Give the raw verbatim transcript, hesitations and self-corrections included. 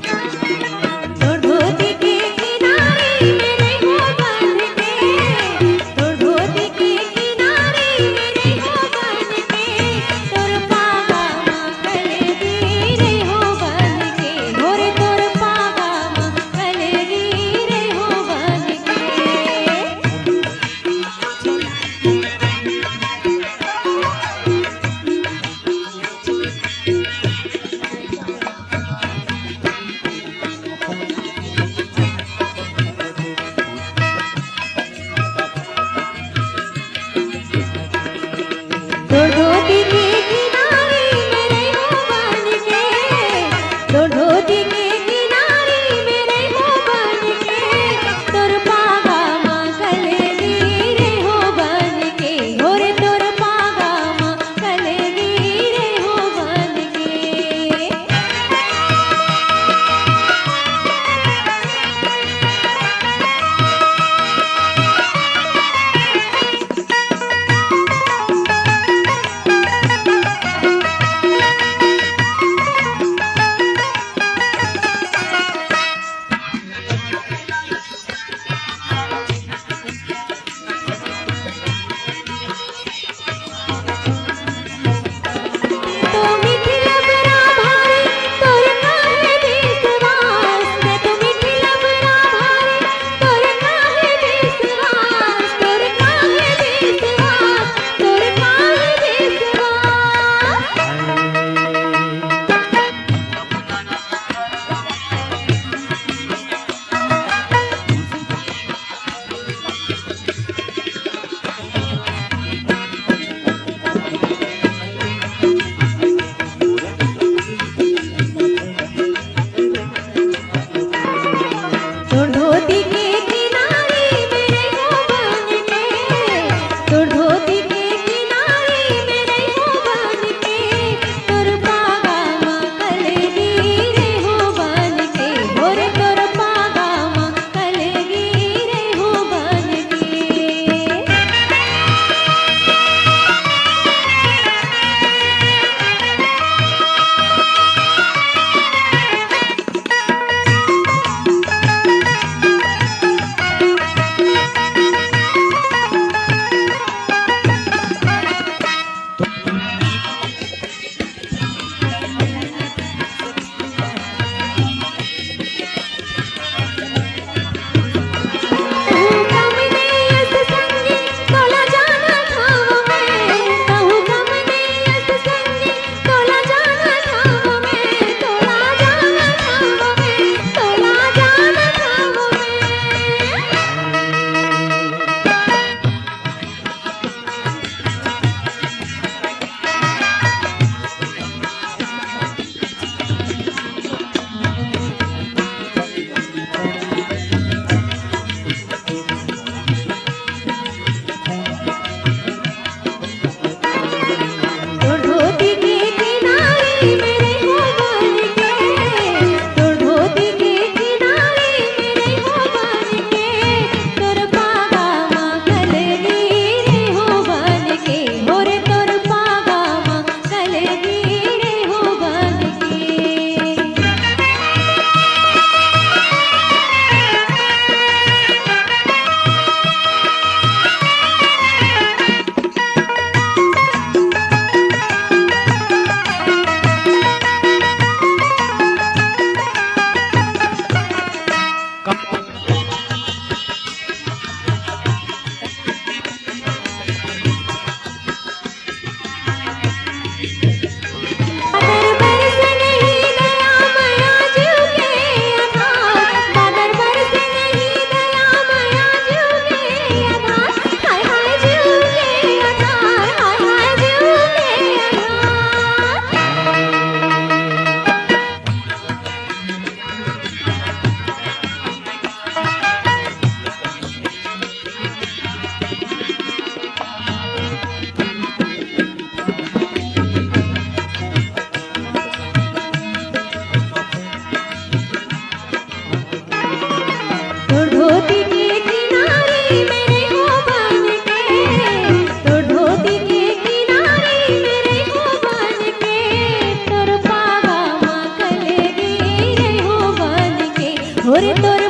तोर धोती के किनारे में रहिहूँ बंध के, तोर धोती के किनारे में रहिहूँ बंध के, तोर पागा म कलेगी रहिहूँ बंध के, हो रे तोर पागा म कलेगी रहिहूँ बंध के। तोर धोती के किनारे में रहिहूँ बंध के, तोर धोती के किनारे में रहिहूँ बंध के, तोर पागा म कलेगी रहिहूँ बंध के, हो रे तोर पागा म कलेगी रहिहूँ बंध के। तोर